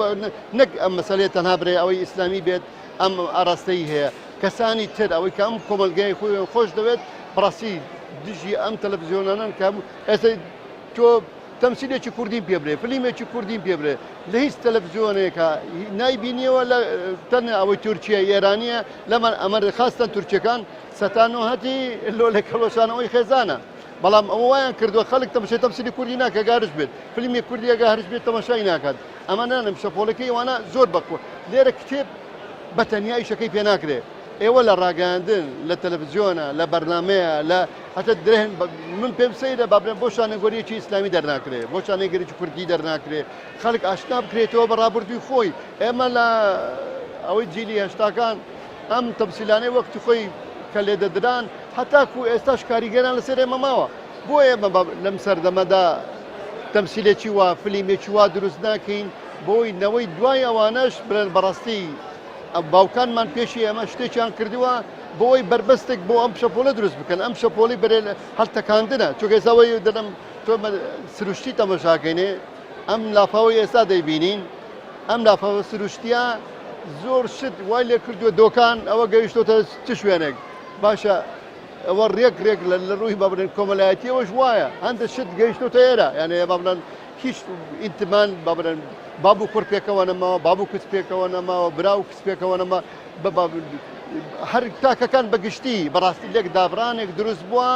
نەک ئەم مەسەلەیە تەنها برێ ئەوەی ئیسلامی بێت ئەم ئاراستەی هەیە کەسانی تر ئەوەی کە ئەم کۆمەلگای خۆی خۆش دەوێت بەڕاستی دژی ئەم تەلەڤزیۆنانەن کە ئێستا تۆ تەمسیلێکی کوردیم پێ برێ فلیمێکی کوردیم پێ برێ لە هیچ تەلەڤزیۆنێکە نایبینیەوە لە تەنە ئەوەی تورکیا ئێرانیە لەمە ئەمە خاستەن تورکیەکان سەتانۆهەتی لۆ لە کەڵۆشانەوەی خێزانە بەڵام ئەوە وایان کردووە خەڵک تەمەشای تەمسیلی کوردی ناکە گارش بێت فیلمی کوردی ئەگە هەرش بێت تەمەشای ناکات ئەمە نانم شەپۆلەکەی ئەوانە زۆر بەقوە لێرە کتێب بە تەنیا ئیشەکەی پێ ناکرێ ئێوە لە ڕاگەیاندن لە تەلەڤزیۆنە لە بەرنمەیە لە هەتە درێن من پێم سەیرە با بڵێم بۆ شانەگۆریەکی ئیسلامی دەرناکرێ بۆ شانەگەرێکی کوردی دەرناکرێ خەڵک ئاشنا بکرێتەوە بە ڕابردووی خۆی ئێمە لە ئەوەی جیلی هەشتاکان ئەم تەمسیلانەی وەختی خۆی کە لێدەدران هەتاکو ئێستاش کاریگەران لەسەر ئێمە ماوە بۆ ئێمە لەم سەردەمەدا تەمسیلێکی وا فلیمێکی وا دروست ناکەین بۆی نەوەی دوای ئەوانەش بڵێن بەڕاستی باوکانمان پێشی ئێمە شتێکیان کردووە بۆی بەربەستێک بۆ ئەم شەپۆلە دروست بکەن ئەم شەپۆلی بەرێ هەڵتەکاندنە چونکە ئێستا دەڵێم تۆ سروشتی تەمەشاکەینێ ئەم لافاوەی ئێستا دەیبینین ئەم لافاوە سروشتیە زۆر شت وای لێ کردووە دۆکان ئەوە گەیشتۆتە چ شوێنێک باشە ئەوە ڕێک ڕێک لە ڕووی با بڵێن کۆمەلایەتیەوەش وایە هەندە شت گەیشتۆتە ئێرە یانێ با بڵێن هیچ ئینتمان با بڵێن باب و کوڕ پێکەوە نەماوە باب و کچ پێکەوە نەماوە برا و کچ پێکەوە نەما هەر تاکەکان بەگشتی بەڕاستی لێک دابرانێک دروست بووە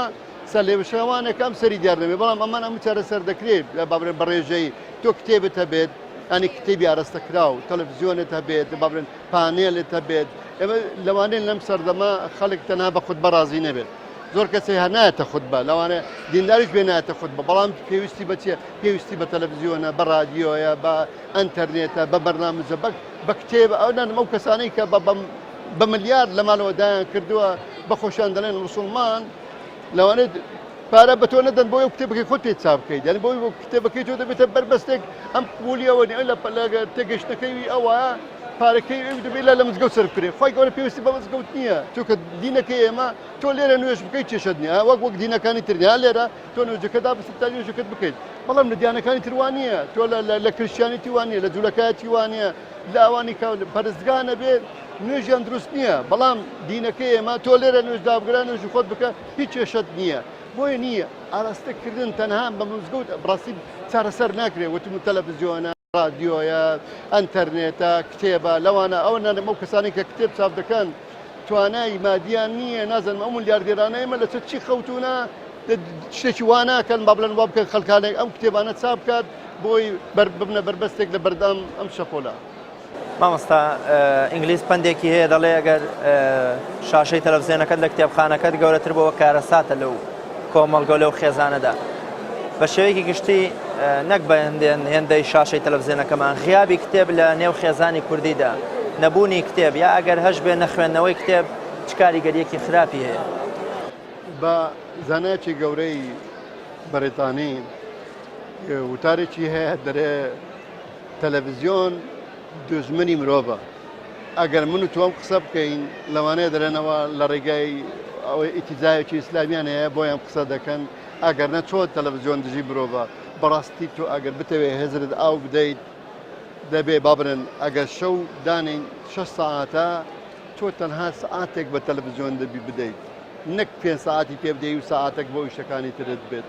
سەر لێوشەوانێک ئەم سەری دیار نەبێ بەڵام ئەمان ئەم چارەسەر دەکرێت با بڵێن بە ڕێژەی تۆ کتێبت هەبێت ینی کتێبی ئارەستەکراو تەلەڤزیۆنت هەبێت با بڵێن پانێلت هەبێت ئێمە لەوانەیە لەم سەردەمە خەڵک تەنها بە خوتبە ڕازی نەبێت زۆر کەسێ هەر نایەتە خوتبە لەوانەیە دینداریش بێ نایەتە خوتبە بەڵام پێویستی بە چییە پێویستی بە تەلەڤزیۆنە بە ڕادیۆیە بە ئەنتەرنێتە بە بەرنامجە بە بە کتێب ئەو نانم ئەو کەسانەی کە بە بە ملیار لە ماڵەوە دایان کردووە بە خۆشیان دەڵێن مسلمان لەوانەیە پارە بە تۆ نەدەن بۆی ئەو کتێبەکەی خۆت پێ چاپ بکەیت یعنی بۆی کتێبەکەی تۆ دەبێتە بەربەستێک ئەم قبولیەوە نیە لە تێگەشتنەکەی ئەوە پارەکەی ئەو دەبێت لە مزگەوت سەرف بکرێت خی گەورە پێویستی بە مزگەوت نییە چونکە دینەکەی ئێمە تۆ لێرە نوێژ بکەیت کێشەت نییە وەک وەک دینەکانی تر نیە لێرە تۆ نوێژەکە دابست تا نوێژەکەت بکەیت بەڵام لە دیانەکانی تر وا نییە تۆ لە کریسیانیتی وا نییە لە جوولەکایەتی وا نییە لە ئەوانی کە پەرستگا نەبێت نوێژیان دروست نییە بەڵام دینەکەی ئێمە تۆ لێرە نوێژ دابگرە نوێژی خۆت بکە هیچ کێشەت نییە بۆیە نییە ئاراستەکردن تەنها بە مزگەوت بەڕاستی چارەسەر ناکرێت وتم تەلەڤزیۆنە ڕادیۆیە ئەنتەرنێتە کتێبە لەوانە ئەوە نانم ئەو کەسانی کە کتێب چاپ دەکەن توانای مادیان نییە نازانم ئەو ملیاردێرانە ئێمە لە چی خەوتونە شتێکی وا ناکەن با بڵێن وا بکەن خەڵکانێک ئەم کتێبانە چاپ بکات بۆی ببنە بەربەستێک لە بەردەم ئەم شەپۆلە. مامۆستا ئینگلیز پەندێکی هەیە دەڵێ ئەگەر شاشەی تەلەڤزیۆنەکەت لە کتێبخانەکەت گەورەتر بۆ کارەساتە لەو کۆمەڵگە لەو خێزانەدا بە شێوەیەکی گشتی نەک بە هەندێن هێندەی شاشەی تەلەڤزیۆنەکەمان غیابی کتێب لە نێو خێزانی کوردیدا نەبوونی کتێب یا ئەگەر هەش بێ نەخوێندنەوەی کتێب چ کاریگەریەکی خراپی هەیە؟ بە زانایەکی گەورەی بەریتانی وتارێکی هەیە دەرێ تەلەڤزیۆن دوژمنی مرۆڤە ئەگەر من و تۆم قسە بکەین لەوانەیە دەرێنەوە لە ڕێگای ئەوەی ئیتیجایەکی ئیسلامیان هەیە بۆیان قسە دەکەن ئەگەر نە چۆن تەلەڤزیۆن دژی مرۆڤە بەڕاستی تۆ ئەگەر بتەوێ هزرت ئاو بدەیت دەبێ با بڵێن ئەگەر شەو دانین شەش سەعاتە تۆ تەنها سەعاتێک بە تەلەڤزیۆن دەبی بدەیت نەک پێ سەعاتی پێ بدەی و سەعاتێک بۆ ئیشەکانی ترت بێت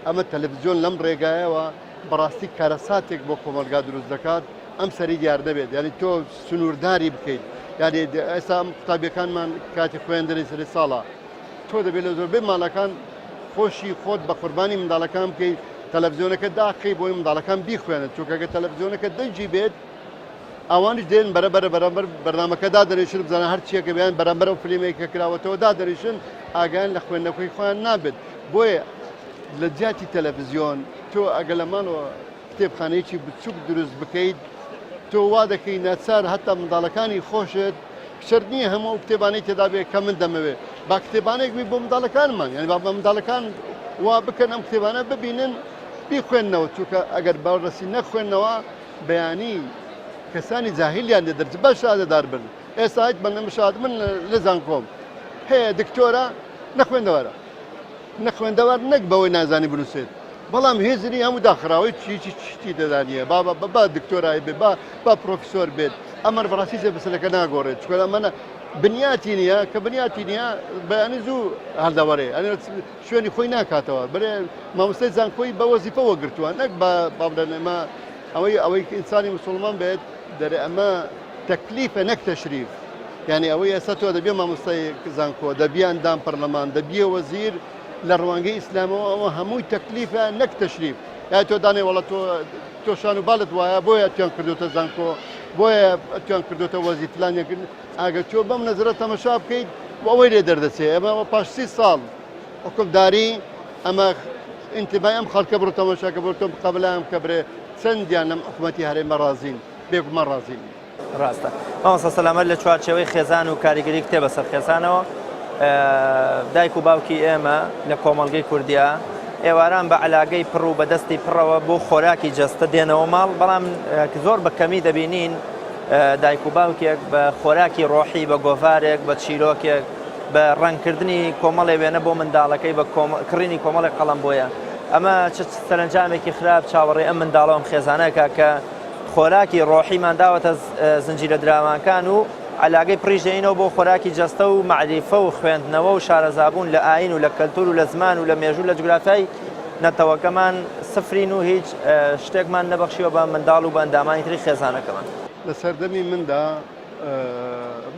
ئەمە تەلەڤزیۆن لەم ڕێگایەوە بەڕاستی کارەساتێک بۆ کۆمەڵگا دروست دەکات ئەم سەری دیار نەبێت یعنی تۆ سنوورداری بکەیت یعنی ئێستا ئەم قوتابیەکانمان کاتی خوێندنی سەری ساڵە تۆ دەبێت لە زۆربەی ماڵەکان خۆشی خۆت بە قوربانی منداڵەکان بکەیت تەلەڤزیۆنەکە داخەی بۆی منداڵەکان بیخوێنن چونکە گەر تەلەڤزیۆنەکە دەنگی بێت ئەوانیش دێن بەرە بەرە بەرامبەر بەرنامەکە دادەنیشن بزانن هەر چیەکە بیان بەرامبەر ئەو فلیمێک کە کراوەتەوە دادەنیشن ئاگایان لە خوێندنەکەی خۆیان نابێت بۆیە لە جیاتی تەلەڤزیۆن تۆ ئەگەر لە ماڵەوە کتێبخانەیەکی بچووک دروست بکەیت تۆ وا دەکەی ناچار هەتا منداڵەکانی خۆشت شەرت نییە هەموو ئەو کتێبانەی تێدا بێت کە من دەمەوێت با کتێبانێک بی بۆ منداڵەکانمان یعنی با منداڵەکان وا بکەن ئەم کتێبانە ببینن بیخوێندنەوە چونکە ئەگەر بەڕاستی نەخوێندنەوە بەیانی کەسانی جاهیلیان لێ دەرچ بە شادەدار بن ئێستا هیچ بەندە مشاد من لە زانکۆم هەیە دکتۆرە نەخوێندەوارە نەخوێندەوار نەک بەوەی نازانی بنووسێت بەڵام هێزری هەموو داخراوەی چی چی چی تێدا نییە با با با دکتۆرای بێ با با پرۆفیسۆر بێت ئەمەر بەڕاستی زێ بەسەلەکە ناگۆڕێت چونکە ئەمەە بنیاتی نییە کە بنیاتی نییە بەیانی زوو هەڵدەوەرێ ئەنێ شوێنی خۆی ناکاتەوە بەێ مامۆستای زانکۆی بە وەزیفە وەگرتووە نەک بە بابلەن ئێمە ئەوەی ئەوەی ئینسانی مسلمان بێت دەرێ ئەمە تەکلیفە نەک تەشریف یعنی ئەوەی ئێستا تۆ دەبێ مامۆستای زانکۆ دەبی ئەندام پەرلەمان دەبیە وەزیر لە ڕوانگەی ئیسلامەوە ئەوە هەمووی تەکلیفە نەک تەشریف یا تۆ دانێ وەڵە تۆ تۆ شان و بالت وایە بۆیە تویان کردوتە زانکۆ بۆیە تویان کردوتە وەزیر فلان یەکن ئەگەر تۆ بەم نەزرە تەمەشا بکەیت و ئەوەی لێ دەردەچێ ئەمە پاش 30 ساڵ حکومداری ئەمە ئینتیمای ئەم خەڵکە بڕۆ تەمەشاکە بۆ تۆ قبلام کە برێ چەندیان لەم حکوومەتی هەرێمە ڕازین بێگومان ڕازین. ڕاستە مامۆستا سەلامەت لە چوارچێوەی خێزان و کاریگەری کتێب بەسەر خێزانەوە دایک و باوکی ئێمە لە کۆمەڵگەی کوردیا ئێواران بە علاگەی پڕ و بە دەستی پڕەوە بۆ خۆراکی جەستە دێنەوە ماڵ بەڵام زۆر بە کەمی دەبینین دایک و باوکێک بە خۆراکی ڕۆحی بە گۆڤارێک بە چیرۆکێک بە ڕەنگکردنی کۆمەڵێ وێنە بۆ منداڵەکەی بە کڕینی کۆمەڵێک قەڵەم بۆیە ئەمە چ سەرەنجامێکی خراپ چاوەڕێ ئەم منداڵەوەم خێزانەکە کە خۆراکی ڕۆحیمان داوەتە زنجیرە دراماکان و عەلاگەی پڕیش دێنینەوە بۆ خۆراکی جەستە و مەعریفە و خوێندنەوە و شارەزابوون لە ئایین و لە کەلتور و لە زمان و لە مێژوو لە جوگرافیای نەتەوەکەمان سفرین و هیچ شتێکمان نەبەخشیوە بە منداڵ و بە ئەندامانی تری خێزانەکەمان. لە سەردەمی مندا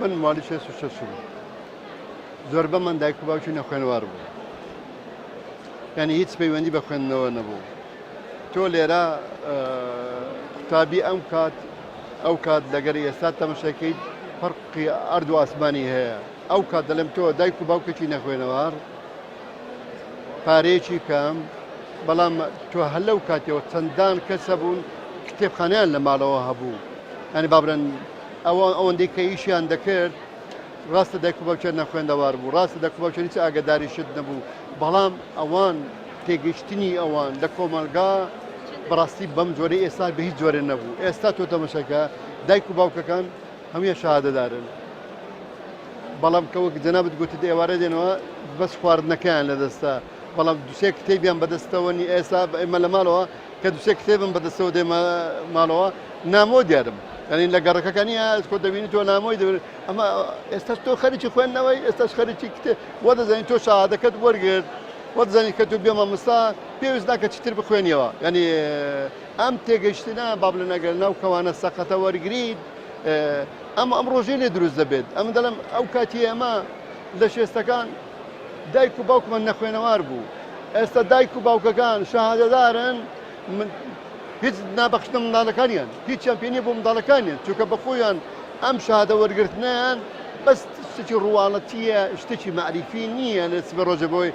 من مالی 66 بووم زۆربەمان دایک و باوکی نەخوێنەوار بوو یعنی هیچ پەیوەندی بە خوێندنەوە نەبوو تۆ لێرە قوتابی ئەم کات ئەو کات لەگەر ئێستا تەمەشاکەیت فەرقی ئەرد و ئاسمانی هەیە ئەو کات دەڵێم تۆ دایک و باوکێکی نەخوێنەوار پارەیەکی کەم بەڵام تۆ هەر لەو کاتەوە چەندان کەس هەبوون کتێبخانیان لە ماڵەوە هەبوو ینی بابرن ئەوە ئەوەندەی کە ئیشیان دەکرد ڕاستە دایک و باوکیان نەخوێندەوار بوو، ڕاستە دایک و باوکیان هیچ ئاگاداری شت نەبوو، بەڵام ئەوان تێگەیشتنی ئەوان لە کۆمەڵگا بەڕاستی بەم جۆرەی ئێستا بە هیچ جۆرێ نەبوو. ئێستا تۆ تەمەشاکە دایک و باوکەکان هەموویان شەهادەدارن، بەڵام کە وەک جەنابت گوتت ئێوارە دێنەوە بەس خواردنەکەیان لەدەستە، بەڵام دوسێ کتێبیان بەدەستەوە نی. ئێستا ئێمە لە ماڵەوە کە دوسێ کتێبم بەدەستەوە دێمە ماڵەوە نامۆ دیارم یعنی لە گەڕەکەکە نییە کۆ دەبینی تۆ نامۆی دەبێت ئەمە ئێستاش تۆ خەریکی خوێندنەوەی ئێستاش خەریکی کتێ وە دەزانی تۆ شەهادەکەت وەرگرت وە دەزانی کە تۆ بێ مامۆستا پێویست ناکە چیتر بخوێنیەوە یعنی ئەم تێگەیشتنە با بڵێن ئەگەر ناو کەوانە سەقەتە وەرگریت ئەم ئەم ڕۆژەی لێ دروست دەبێت ئەم دەڵێم ئەو کاتی ئێمە لە شێستەکان دایک و باوکمان نەخوێنەوار بوو ئێستا دایک و باوکەکان شەهادەدارن من هیچ نابەخشنە منداڵەکانیان هیچیان پێ نییە بۆ منداڵەکانیان چونکە بە خۆیان ئەم شەهادە وەرگرتنیان بەس شتێکی ڕواڵەتیە شتێکی مەعریفی نییە لە سبە ڕۆژە بۆی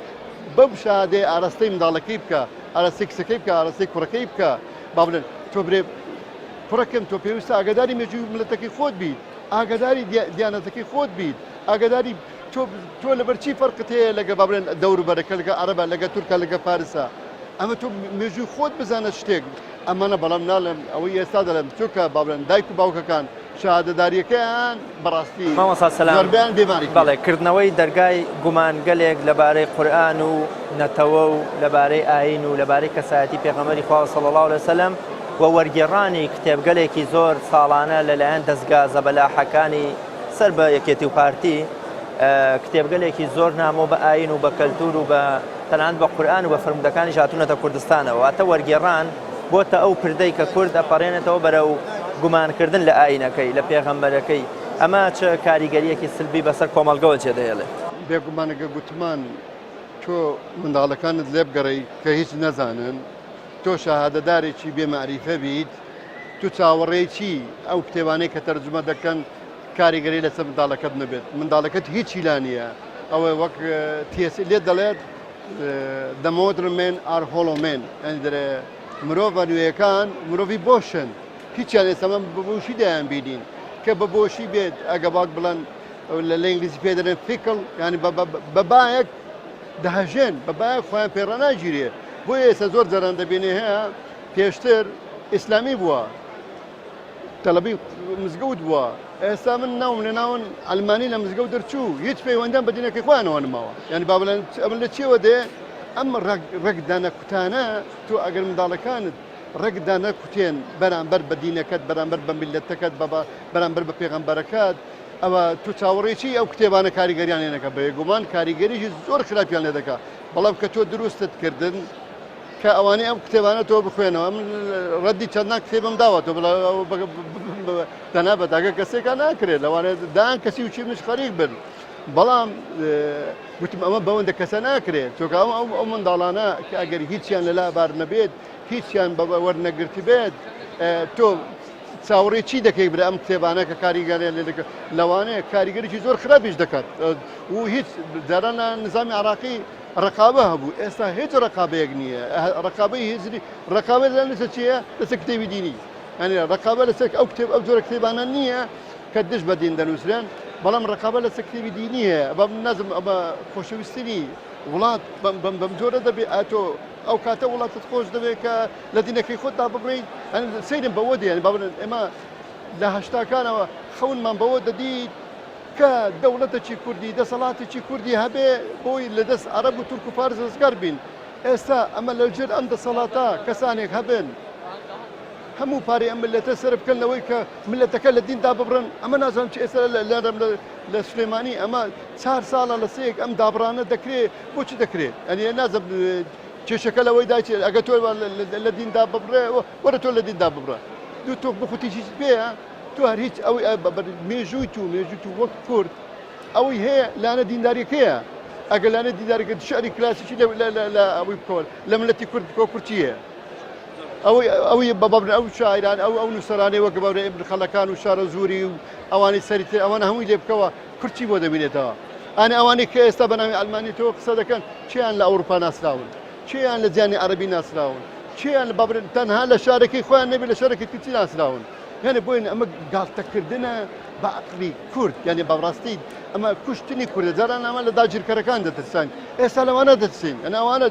بەم شادێ ئاراستەی منداڵەکەی بکە ئاراستەی کچەکەی بکە ئاراستەی کوڕەکەی بکە با بڵێن تۆ برێ کوڕەکەم تۆ پێویستە ئاگاداری مێژووی ملەتەکەی خۆت بیت ئاگاداری دیانەتەکەی خۆت بیت ئاگاداری تۆ تۆ لەبەر چی فەرقت هەیە لەگە با بڵێن دەوروبەرەکە لەگە عەرەبە لەگە تورکە لەگە فارسە ئەمە تۆ مێژووی خۆت بزانە شتێک ئەمانە بەڵام ناڵێم ئەوەی ئێستا دەڵێم چونکە با بڵێن دایک و باوکەکان شەهادەداریەکەیان بەڕاستی مامۆستا سەلام زۆربەیان بێ مەعریفی. بەڵێ کردنەوەی دەرگای گومانگەلێک لەبارەی قورئان و نەتەوە و لەبارەی ئایین و لەبارەی کەسایەتی پێغەمبەری خوا صلی اللە علیه وسلم و وەرگێڕانی کتێبگەلێکی زۆر ساڵانە لەلایەن دەزگا زەبەلاحەکانی سەر بە یەکێتی و پارتی کتێبگەلێکی زۆر نامۆ بە ئایین و بە کەلتور و بە تەنانەت بە قورئان و بە فەرموودەکانیش هاتوونەتە کوردستانەوە واتە وەرگێڕان بۆتە ئەو پردەی کە کورد ئەپەڕێنێتەوە بەرەو گومانکردن لە ئایینەکەی لە پێغەمبەرەکەی ئەمە چ کاریگەرییەکی سلبی بەسەر کۆمەڵگەوە جێدەهێڵێت؟ بێگومان گە گوتمان. تۆ منداڵەکانت لێبگەڕێی کە هیچ نەزانن، تۆ شەهادەدارێکی بێ مەعریفە بیت، تو چاوەڕێی چی ئەو کتێبانەی کە تەرجومە دەکەن کاریگەری لەسەر منداڵەکەت نەبێت؟ منداڵەکەت هیچی لا نییە. ئەوە وەک تێس لێت دەڵێت The modern men are hollow men یانی دەرێ مرۆڤە نوێیەکان مرۆڤی بۆشن هیچیان ئێستا من بە بۆشی دەیان بینین کە بە بۆشی بێت ئەگە باک بڵێن لە ئینگلیزی پێ دەڵێن fickle یانی بە بایەک دەهەژێن بە بایەک خۆیان پێ ڕاناگیرێ بۆیە ئێستا زۆر جاران دەبینێ هەیە پێشتر ئیسلامی بووە تەلەبەی مزگەوت بووە ئێستا من ناوم لێناون ئەلمانی لە مزگەوت دەرچوو هیچ پەیوەندیان بە دینەکەی خۆیانەوە نەماوە یعنی با بڵێن ئەمن لە چیەوە دێ ئەم ڕەگدانە کوتانە تۆ ئەگەر منداڵەکانت ڕەگدانە کوتێن بەرامبەر بە دینەکەت بەرامبەر بە میلەتەکەت بە بەرامبەر بە پێغەمبەرەکەت ئەوە تۆ چاوەڕێی چی ئەو کتێبانە کاریگەریان لێ نەکە بێگومان کاریگەریی زۆر خراپیان لێ دەکا بەڵام کە تۆ دروستت کردن کە ئەوانەی ئەم کتێبانە تۆ بخوێنەوە من ڕەدی چەندان کتێبم داوە تۆ تەنها بە تاکە کەسێکا ناکرێت لەوانەیە دان کەسی و چی منش خەریک بن بەڵام گوتم ئەمە بەوەندە کەسە ناکرێت چۆکە ئەو ئەو ئەو منداڵانە کە ئەگەر هیچیان لەلا بار نەبێت هیچیان بە وەرنەگرتی بێت تۆ چاوەڕێی چی دەکەی برا ئەم کتێبانە کە کاریگەریان لێ دەکات لەوانەیە کاریگەریی زۆر خراپیش دەکات و هیچ جاران لە نظامی عراقی ڕقابە هەبوو ئێستا هیچ ڕقابەیەک نییە ڕقابەی هزری ڕقابە لە لەسەر چییە لەسەر کتێبی دینی یعنی ڕقابە لەسەر ئەو کتێب ئەو جۆرە کتێبانە نییە کە دژ بە دین دەنووسرێن بەڵام ڕقابە لەسەر کتێبی دینی هەیە بەم نازم ئەمە خۆشەویستنی وڵات بەم بەم بەم جۆرە دەبێ ئاتۆ ئەو کاتە وڵاتت خۆش دەوێت کە لە دینەکەی خۆت داببڕیت سەیرم بەوە دێ یانی با بڵێن ئێمە لە هەشتاکانەوە خەونمان بەوە دەدیت کە دەوڵەتێکی کوردی دەسەڵاتێکی کوردی هەبێ بۆی لە دەست عەرەب و تورک و فارس ڕزگار بین ئێستا ئەمە لە ژێر ئەم دەسەڵاتە کەسانێک هەبن هەموو پارەی ئەم ملەتە سەرف بکەن لەوەی کە ملەتەکە لە دین داببڕن ئەمە نازانم چی ئێستا لە سلێمانی ئەمە چار ساڵە لە سەیەک ئەم دابڕانە دەکرێ بۆچی دەکرێ ئەنی نازم کێشەکە لەوەی داچێت ئەگە تۆ لە دین داببڕێ وەرە تۆ لە دین داببڕە دوو تۆ بخوتی هیچ پێیە تۆ هەر هیچ ئەوەی مێژووی تو مێژووی تو وەک کورد ئەوەی هەیە لانە دینداریەکەیە ئەگەر لانە دینداریەکە شعری کلاسیکی لە ئەوەی بکەوە لە ملەتی کورد بکەوە کورد چییە؟ ئەوەی ئەوەی بە بابن ئەو شاعران ئەو ئەو نووسەرانەی وەک بابرە ئیبن خەلەکان و شارە زووری و ئەوانەی سەریتر ئەوانە هەمووی لێ بکەوە کورد چی بۆ دەبینێتەوە ئەنی ئەوانەی کە ئێستا بە ناوی ئەلمانی تۆ قسە دەکەن چیان لە ئەوروپا ناسراون چیان لە جیهانی عەرەبی ناسراون چیان لە بابرن تەنها لە شارەکەی خۆیان نەبێت لە شارەکەی تر ناسراون یعنی بۆین ئەمە گاڵتەکردنە بە عەقڵی کورد یعنی بەڕاستی ئەمە کوشتنی کوردە جاران ئەمە لە داگیرکەرەکان دەترسان ئێستا لەوانە دەترسین ئەنا ئەوانە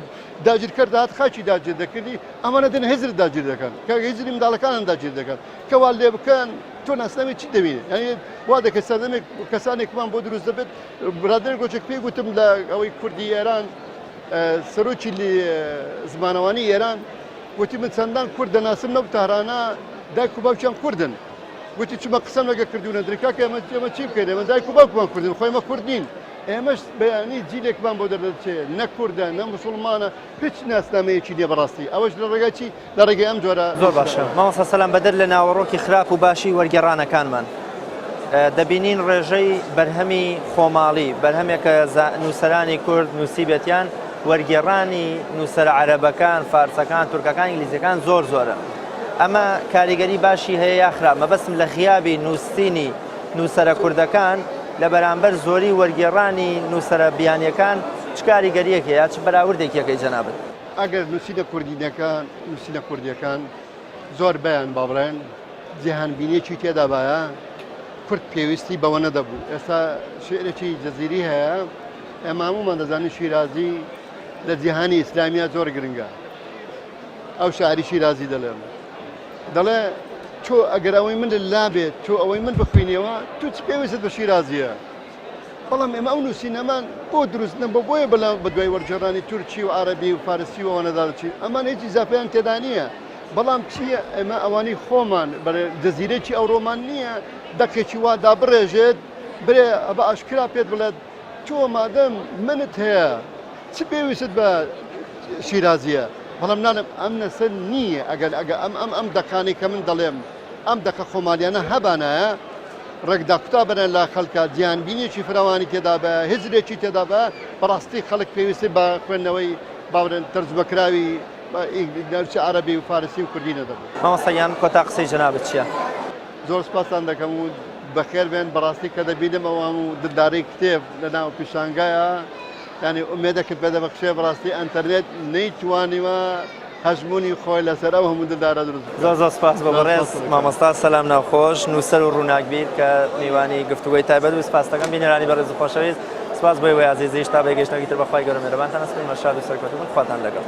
داگیرکەر دەهات خاکی داگیر دەکردی ئەمانە دێن هزر داگیر دەکەن کە هزری منداڵەکانیان داگیر دەکەن کە وا لێ بکەن تۆ ناسنامەی چی دەبینێ یعنی وا دەکەی سەردەمێک کەسانێکمان بۆ دروست دەبێت برادەر گۆچێک پێی گوتم لە ئەوەی کوردی ئێران سەرۆکی زمانەوانی ئێران گوتی من چەندان کورد دەناسم لەو تارانە دایک و باوکیان کوردن گوتی چمە قسەم لەگە کردوونە درێ کاکە ئێمە ئێمە چی بکەین ئێمە دایک و باوکمان کوردن خۆ ئێمە کورد نین ئێمەش بەیانی جیلێکمان بۆ دەردەچێ نە کوردە نە مسوڵمانە هیچ ناسنامەیەکی نییە بەڕاستی ئەوەش لە ڕێگای چی لە ڕێگەی ئەم جۆرە زۆر باشە مامۆستا سەلام بەدەر لە ناوەڕۆکی خراپ و باشی وەرگێڕانەکانمان دەبینین ڕێژەی بەرهەمی خۆماڵی بەرهەمێک کە نووسەرانی کورد نووسیبێتیان وەرگێڕانی نووسەرە عەرەبەکان فارسەکان تورکەکان ئینگلیزیەکان زۆر زۆرە ئەمە کاریگەری باشی هەیە یا خراپ مەبەستم لە غیابی نووسینی نووسەرە کوردەکان لە بەرامبەر زۆری وەرگێڕانی نووسەرە بیانیەکان چ کاریگەریەک هەیە چ بەراوردێک یەکەی جەنابت؟ ئەگەر نووسینە کوردینەکان نووسینە کوردیەکان زۆر بەیان با بڵێن جیهانبینیەکی تێدا بایە کورد پێویستی بەوە نەدەبوو ئێستا شعرێکی جەزیری هەیە ئێمە هەموومان دەزانین شیرازی لە جیهانی ئیسلامیە زۆر گرنگە ئەو شاعری شیرازی دەڵێم دەڵێ تۆ ئەگەر ئەوەی من لا بێت تۆ ئەوەی من بخوێنیەوە تو چ پێویستت بە شیرازیە بەڵام ئێمە ئەو نووسینەمان بۆ دروست نەبوو بۆیە بەلا بەدوای وەرگێڕانی تورکی و عەرەبی و فارسی و ئەوانەدا دەچین ئەمان هیچ ئیزافەیان تێدا نییە بەڵام چییە ئێمە ئەوانەی خۆمان بەرێ جەزیرەکی ئەوڕۆمان نییە دەقێکی وا دابڕێژێت برێ بە ئاشکرا پێت بڵێت تۆ مادەم منت هەیە چ پێویستت بە شیرازیە بەڵام ناڵێم ئەم نەسەر نییە ئەگەر ئەگە ئەم ئەم ئەم دەقانەی کە من دەڵێم ئەم دەقە خۆمالیانە هەبانایە. ڕێک داکوتا بەرە لە خەڵکە جیهانبینیەکی فراوانی تێدا بە هزرێکی تێدا بە بەڕاستی خەڵک پێویستی بە خوێندنەوەی باورن تەرجمەکراوی ناوچە عەرەبی و فارسی و کوردی نەدەبوو. مامۆستا گیان کۆتا قسەی جەنابت چیە؟ زۆر سپاستان دەکەم و بەخێر بێن بەڕاستی کە دەبینم ئەو هەموو دلدارەی کتێب لە ناو پیشانگایە یانی ئومێدەکت پێ دەبەخشێ بەڕاستی ئەنتەرنێت نەیتوانیوە هەژموونی خۆی لەسەر ئەو هەموو دلدارە دروست بکات. زۆر زۆر سپاس بۆ بەڕێز مامۆستا سەلام ناوخۆش نووسەر و ڕووناکبیر کە میوانی گفتوگۆی تایبەت بوو سپاس دەکەم بینەرانی بەڕێز و خۆشەویست سپاس بۆ ئێوەی ئازیزیش تا بەگەیشتنەوەکی تر بەخوای گەورە مێرەبانتان ئەسپێرم هەر شاد و سەرکەوتوو بن خواتان لەگەڵ.